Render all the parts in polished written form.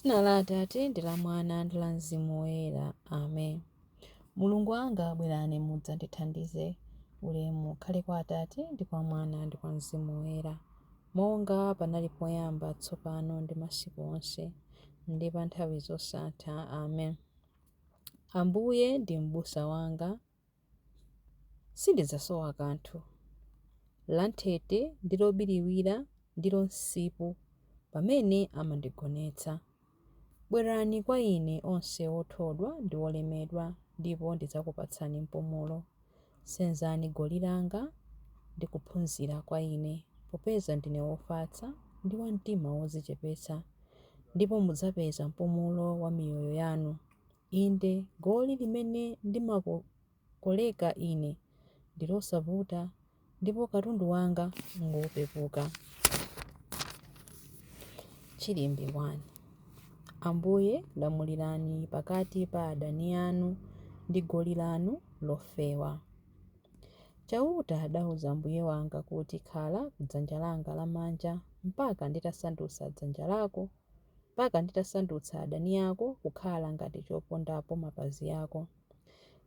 Dzina la Atate ndi la Mwana ndi la Mzimu Woyera. Amen. Mulungu wanga, bwerani mudzandithandize. Ulemu ukhale kwa Atate ndi kwa Mwana ndi kwa Mzimu Woyera, monga panali poyamba, tsopano ndi masiku onse, ndi pa nthawi zosatha. Amen. Ambuye ndi m'busa wanga, sindidzasowa kanthu. Lanthete ndi lobiriwira ndilo msipu pamene amandigonetsa. Bwerani kwa ine onse othodwa ndi olemedwa, ndipo ndidzakupatsani mpumulo. Senzani goli langa ndi kuphunzira kwa ine, popeza ndine wofatsa ndi wa mtima wodzichepetsa, ndipo mudzapeza mpumulo wa miyoyo yanu. Inde, goli limene ndimakoleka ine ndi losavuta, ndipo katundu wanga ngopepuka. Chilimbi 1. Ambuye, lamulirani pakati pa adani anu ndi goli lanu lofewa. Chauta adauza Ambuye wanga kuti, Khala ku dzanja langa lamanja mpaka nditasandutsa dzanja lako, mpaka nditasandutsa adani ako kukhala ngati chopondapo mapazi ako.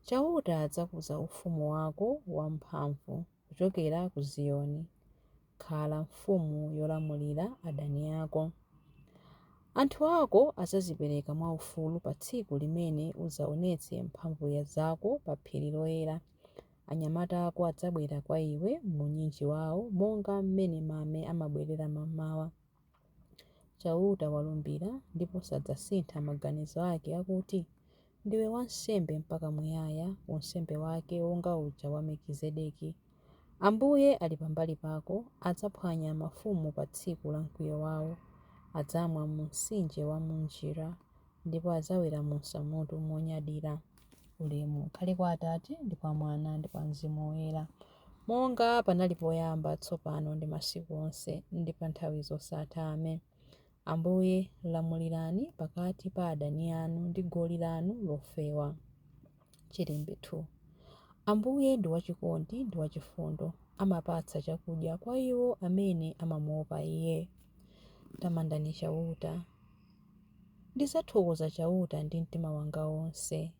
Chauta adzakuza ufumu wako wamphamvu kuchokera ku Ziyoni. Khala mfumu yolamulira adani ako. Anthu ako adzadzipereka mwaufulu pa tsiku limene udzaonetse mphamvu zako pa phiri loyera. Anyamata ako adzabwera kwa iwe m'unyinji wawo monga mmene mame amabwerera mammawa. Chauta walumbira ndipo sadzasintha maganizo ake akuti, Ndiwe wansembe mpaka muyaya, unsembe wake wonga uja wa Melkizedeki. Ambuye ali pambali pako, adzaphwanya mafumu pa tsiku la mkwiyo wawo. Adzamwa mu mtsinje wa munjira, ndipo adzaweramusa mutu monyadira. Ulemu ukhale kwa Atate ndi kwa Mwana ndi kwa Mzimu Woyera, monga panali poyamba, tsopano ndi masiku onse, ndi pa nthawi zosatha. Amen. Ambuye, lamulirani pakati pa adani anu ndi goli lanu lofewa. Chilimbi 2. Ambuye ndi wachikondi ndi wachifundo, amapatsa chakudya kwa iwo amene amamuopa Iye. Tamandani Chauta. Ndidzathokoza Chauta ndi mtima wanga wonse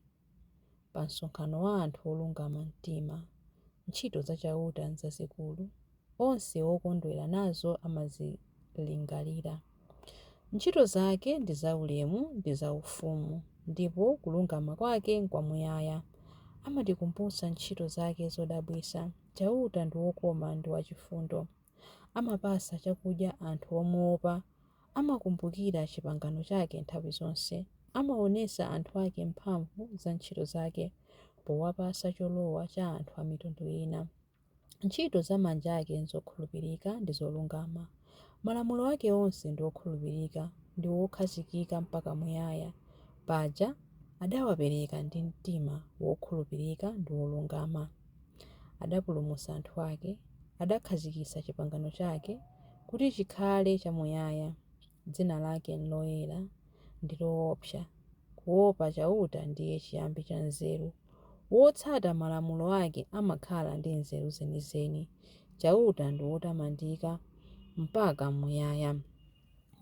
pa msonkhano wa anthu olungama mtima. Ntchito za Chauta nzazikulu, onse okondwera nazo amazilingalira. Ntchito zake ndi zaulemu ndi zaufumu, ndipo kulungama kwake nkwamuyaya. Amatikumbutsa ntchito zake zodabwitsa. Chauta ndi wokoma ndi wachifundo. Amapatsa chakudya anthu omuopa. Amakumbukira chipangano chake nthawi zonse. Amaonetsa anthu ake mphamvu za ntchito zake, powapatsa cholowa cha anthu a mitundu ina. Ntchito za manja ake nzokhulupirika ndi zolungama. Malamulo ake onse ndi okhulupirika, ndi okhazikika mpaka muyaya. Paja adawapereka ndi mtima wokhulupirika ndi wolungama. Adapulumutsa anthu ake, adakhazikitsa chipangano chake kuti chikhale chamuyaya. Dzina lake nloyera ndi loopsa. Kuopa Chauta ndiye chiyambi cha nzeru. Wotsata malamulo ake amakhala ndi nzeru zenizeni. Chauta ndi wotamandika mpaka muyaya.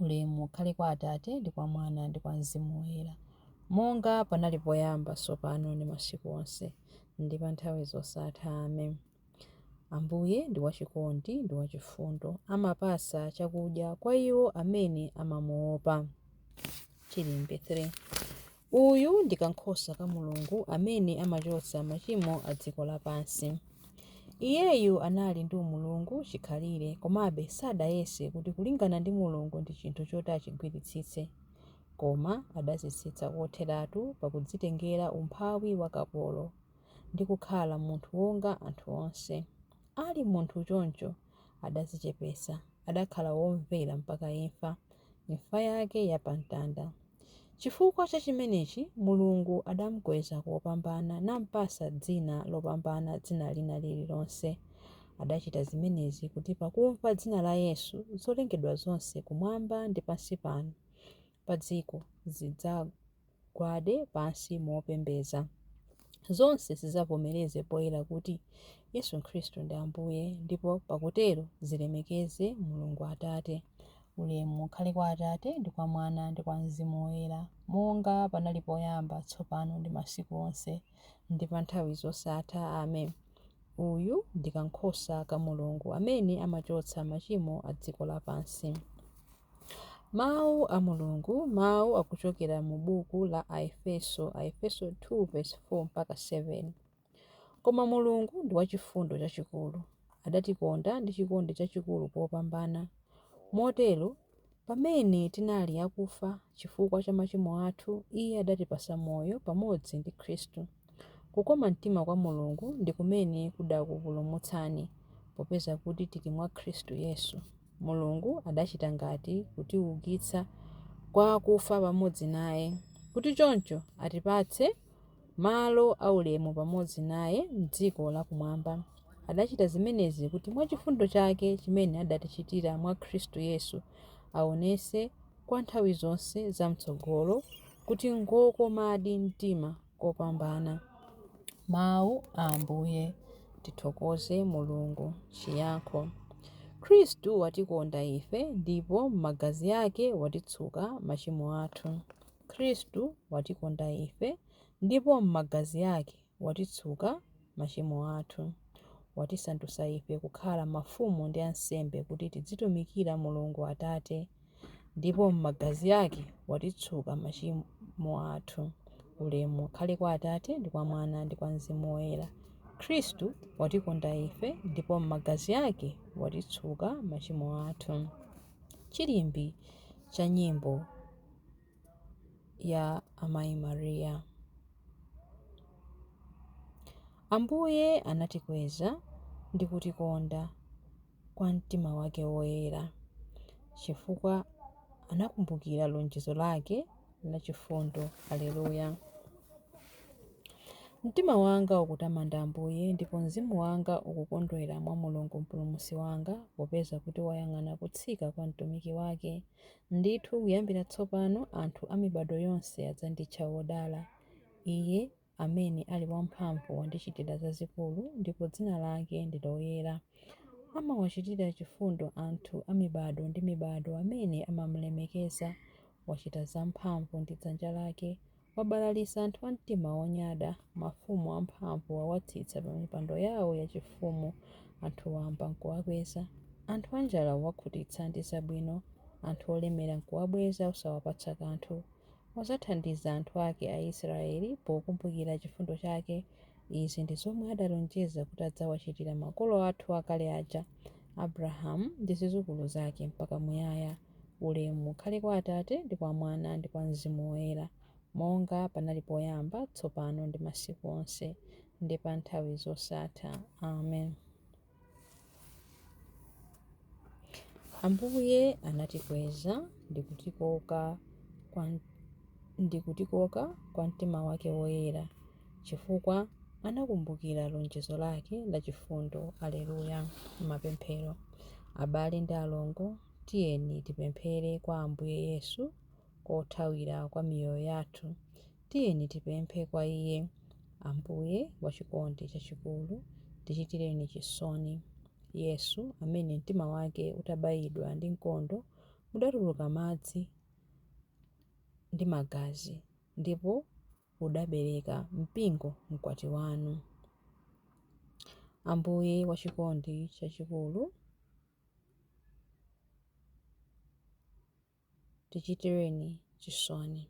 Ulemu ukhale kwa Atate ndi kwa Mwana ndi kwa Mzimu Woyera, monga panali poyamba, tsopano ndi masiku onse, ndi pa nthawi zosatha. Amen. Ambuye ndi wachikondi ndi wachifundo, amapatsa chakudya kwa iwo amene amamuopa. Chilimbi 3. Uyu ndi kankhosa ka Mulungu amene amachotsa machimo a dziko lapansi. Iyeyu anali ndi umulungu chikhalire, komabe sadayese kuti kulingana ndi Mulungu ndi chinthu choti achigwiritsitse, koma adadzitsitsa kotheratu pakudzitengera umphawi wa kapolo, ndi kukhala munthu wonga anthu onse. Ali munthu choncho adadzichepetsa, adakhala womvera mpaka imfa, imfa yake ya pamtanda. Chifukwa cha chimenechi Mulungu adamkweza kopambana nampatsa dzina lopambana dzina lina lililonse. Adachita zimenezi kuti pakumva dzina la Yesu, zolengedwa zonse kumwamba ndi pansi pano pa dziko zidzagwade pansi mopembedza. Zonse zidzavomereze poyera kuti Yesu Khristu ndi Ambuye, ndipo pakutero zilemekeze Mulungu Atate. Ulemu ukhale kwa Atate, ndi kwa Mwana, ndi kwa Mzimu Woyera, monga panali poyamba, tsopano, ndi masiku onse, ndi pa nthawi zosatha. Amen. Uyu ndi kankhosa ka Mulungu amene amachotsa machimo a dziko lapansi. Mawu a Mulungu. Mawu akuchokera mu buku la Aefeso, Aefeso 2:4-7. Koma Mulungu ndi wachifundo chachikulu, adatikonda ndi chikondi chachikulu kopambana. Motero, pamene tinali akufa chifukwa cha machimo athu, Iye adatipatsa moyo pamodzi ndi Khristu. Kukoma mtima kwa Mulungu ndi kumene kudakupulumutsani, popeza kuti tili mwa Khristu Yesu. Mulungu adachita ngati kutiukitsa kwa akufa pamodzi naye, kuti choncho atipatse malo aulemu pamodzi naye m'dziko lakumwamba. Adachita zimenezi kuti mwa chifundo chake chimene adatichitira mwa Khristu Yesu, aonetse kwa nthawi zonse zam'tsogolo kuti ngokomadi mtima kopambana. Mawu a Ambuye. Tithokoze Mulungu. Chiyankho. Khristu watikonda ife ndipo m'magazi ake watitsuka machimo athu. Khristu watikonda ife ndipo m'magazi ake watitsuka machimo athu. Watisandutsa ife kukhala mafumu ndi ansembe kuti tidzitumikira Mulungu Atate, ndipo m'magazi ake watitsuka machimo athu. Ulemu ukhale kwa Atate, ndi kwa Mwana, ndi kwa Mzimu Woyera. Khristu watikonda ife ndipo m'magazi ake watitsuka machimo athu. Chilimbi cha nyimbo ya Amayi Mariya. Ambuye anatikweza ndi kutikonda kwa mtima wake woyera, chifukwa anakumbukira lonjezo lake lachifundo. Aleluya. Mtima wanga ukutamanda Ambuye, ndipo mzimu wanga ukukondwera mwa Mulungu Mpulumutsi wanga, popeza kuti wayang'ana kutsika kwa mtumiki wake. Ndithu kuyambira tsopano anthu a mibadwo yonse adzanditcha wodala. Iye amene ali wamphamvu wandichitira zazikulu, ndipo dzina lake ndi loyera. Amawachitira chifundo anthu a mibadwo ndi mibadwo amene amamulemekeza. Wachita zamphamvu ndi dzanja lake. Wabalalitsa anthu a mtima wonyada. Mafumu amphamvu wawatsitsa pa mipando yawo yachifumu, anthu wamba nkuwakweza. Anthu anjala wawakhutitsa ndi zabwino, anthu olemera nkuwabweza osawapatsa kanthu. Wadzathandiza anthu ake Aisraeli pokumbukira chifundo chake. Izi ndi zomwe adalonjeza kuti adzawachitira makolo athu akale aja, Abrahamu ndi zidzukulu zake mpaka muyaya. Ulemu ukhale kwa Atate, ndi kwa Mwana, ndi kwa Mzimu Woyera, monga panali poyamba, tsopano ndi masiku onse, ndi pa nthawi zosatha. Amen. Ambuye anatikweza ndi kutikoka kwa mtima wake woyera, chifukwa anakumbukira lonjezo lake lachifundo. Aleluya. Mapemphero. Abale ndi alongo, tiyeni tipemphere kwa Ambuye Yesu kothawira kwa miyoyo yathu. Tiyeni tipemphe kwa Iye. Ambuye wachikondi chachikulu, tichitireni chisoni. Yesu, amene mtima wake utabayidwa ndi mkondo mudatuluka madzi ndi magazi, ndipo udabereka mpingo mkwati wanu. Ambuye wachikondi chachikulu, tichitireni chisoni.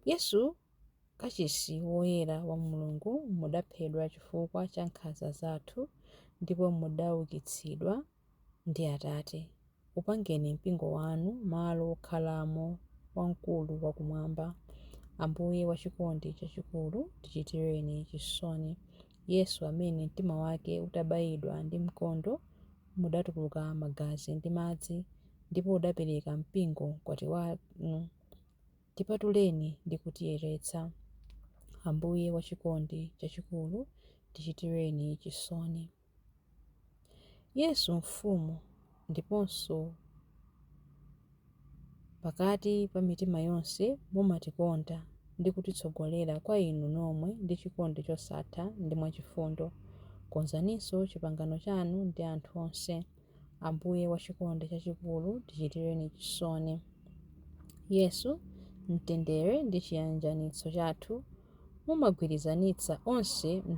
Yesu, kachisi woyera wa Mulungu, mudaphedwa chifukwa cha nkhanza zathu ndipo mudaukitsidwa ndi Atate. Upangeni mpingo wanu malo okhalamo wamkulu wakumwamba. Ambuye wachikondi chachikulu, tichitireni chisoni. Yesu, amene mtima wake utabayidwa ndi mkondo mudatuluka magazi ndi madzi, ndipo udapereka mpingo mkwati wanu, tipatuleni ndi kutiyeretsa. Ambuye wachikondi chachikulu, tichitireni chisoni. Yesu mfumu ndiponso pakati pa mitima yonse mumatikonda ndi kutitsogolera kwa inu nomwe ndi chikondi chosatha ndi mwachifundo. Konzaninso chipangano chanu ndi anthu onse. Ambuye wa chikondi chachikulu, tichitireni chisoni. Yesu, mtendere ndi chiyanjanitso chathu, mumagwirizanitsa onse mu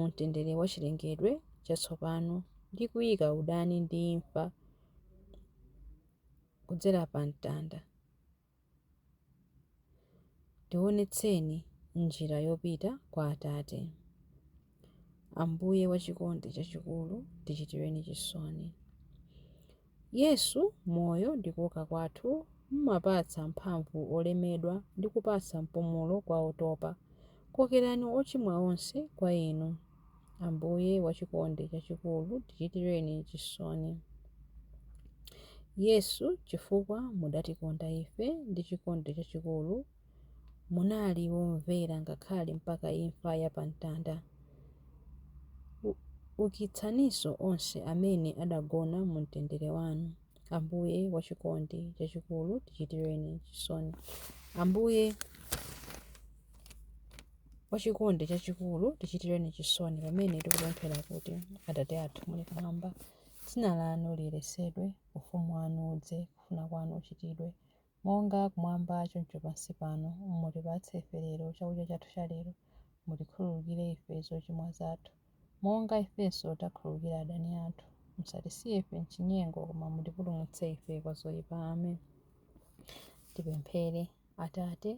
mtendere wa chilengedwe chatsopano ndi kuyika udani ndi imfa kudzera pa mtanda. Tionetseni njira yopita kwa Atate. Ambuye wa chikondi chachikulu, tichitireni chisoni. Yesu, moyo ndi kuuka kwathu, mumapatsa mphamvu olemedwa ndi kupatsa mpumulo kwa otopa. Kokerani ochimwa onse kwa inu. Ambuye wa chikondi chachikulu, tichitireni chisoni. Yesu, chifukwa mudatikonda ife ndi chikondi chachikulu, munali womvera ngakhale mpaka imfa ya pamtanda. Ukitsaninso onse amene adagona mu mtendere wanu. Ambuye wa chikondi chachikulu, tichitireni chisoni. Ambuye wa chikondi chachikulu, tichitireni chisoni, pamene tikupemphera kuti: Atate athu muli kumwamba, dzina lanu liyeretsedwe, ufumu wanu udze, kufuna kwanu kuchitidwe monga kumwamba, choncho pansi pano. Mutipatse ife lero chakudya chathu cha lero. Mutikhululukire ife zochimwa zathu, monga ifenso takhululukira adani athu. Musatisiye ife mchinyengo, koma mutipulumutse ife kwa zoyipa. Amen. Tipemphere. Atate,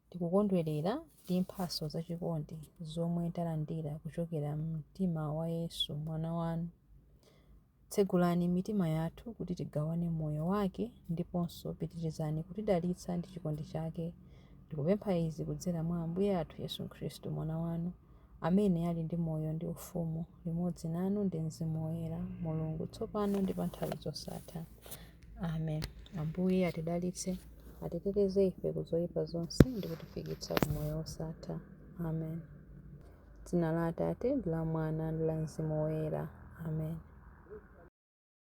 tikukondwerera ndi mphatso zachikondi zomwe talandira kuchokera mumtima wa Yesu mwana wanu. Tsegulani mitima yathu kuti tigawane moyo wake, ndiponso pitirizani kutidalitsa ndi chikondi chake. Tikupempha izi kudzera mwa Ambuye athu Yesu Khristu, mwana wanu, amene ali ndi moyo ndi ufumu limodzi nanu ndi Mzimu Woyera, Mulungu, tsopano ndi pa nthawi zosatha. Amen. Ambuye atidalitse, atiteteze ife ku zoyipa zonse ndi kutifikitsa ku moyo wosatha. Amen. Dzina la Atate, ndi la Mwana, ndi la Mzimu Woyera. Amen.